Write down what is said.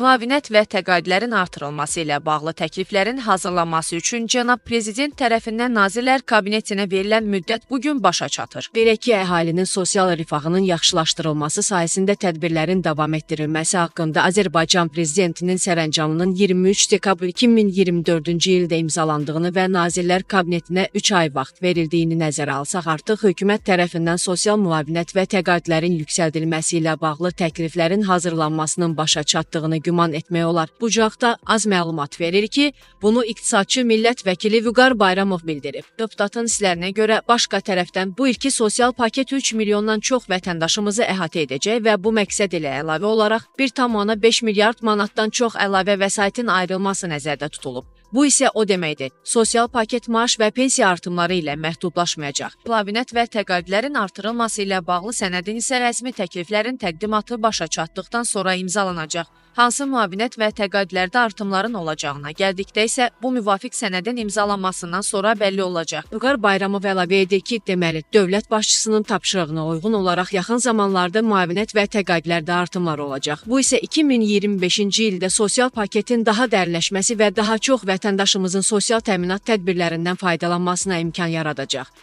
Müavinət və təqaüdlərin artırılması ilə bağlı təkliflərin hazırlanması üçün cənab prezident tərəfindən Nazirlər Kabinetinə verilən müddət bu gün başa çatır. Belə ki, əhalinin sosial rifahının yaxşılaşdırılması sahəsində tədbirlərin davam etdirilməsi haqqında Azərbaycan prezidentinin sərəncamının 23 dekabr 2024-cü ildə imzalandığını və Nazirlər Kabinetinə 3 ay vaxt verildiyini nəzərə alsaq, artıq hökumət tərəfindən sosial müavinət və təqaüdlərin yüksəldilməsi ilə bağlı təkliflərin hazırlanmasının başa çatdığını güman etmək olar. Bu caqda az məlumat verir ki, bunu iqtisadçı millət vəkili Vüqar Bayramov bildirib. Deputatın hisslərinə görə başqa tərəfdən bu ilki sosial paket 3 milyondan çox vətəndaşımızı əhatə edəcək və bu məqsəd ilə əlavə olaraq 1,5 milyard manatdan çox əlavə vəsaitin ayrılması nəzərdə tutulub. Bu isə o deməkdir, sosial paket maaş və pensiya artımları ilə məhdudlaşmayacaq. Müavinət və təqaüdlərin artırılması ilə bağlı sənədin isə rəsmi təkliflərin təqdimatı başa çatdıqdan sonra imzalanacaq. Hansı müavinət və təqaüdlərdə artımların olacağına gəldikdə isə bu müvafiq sənədin imzalanmasından sonra bəlli olacaq. Vüqar Bayramov əlavə edir ki, deməli, dövlət başçısının tapşırığına uyğun olaraq yaxın zamanlarda müavinət və təqaüdlərdə artımlar olacaq. Bu isə 2025-ci ildə sosial paketin daha dərinləşməsi və daha çox vətəndaşımızın sosial təminat tədbirlərindən faydalanmasına imkan yaradacaq.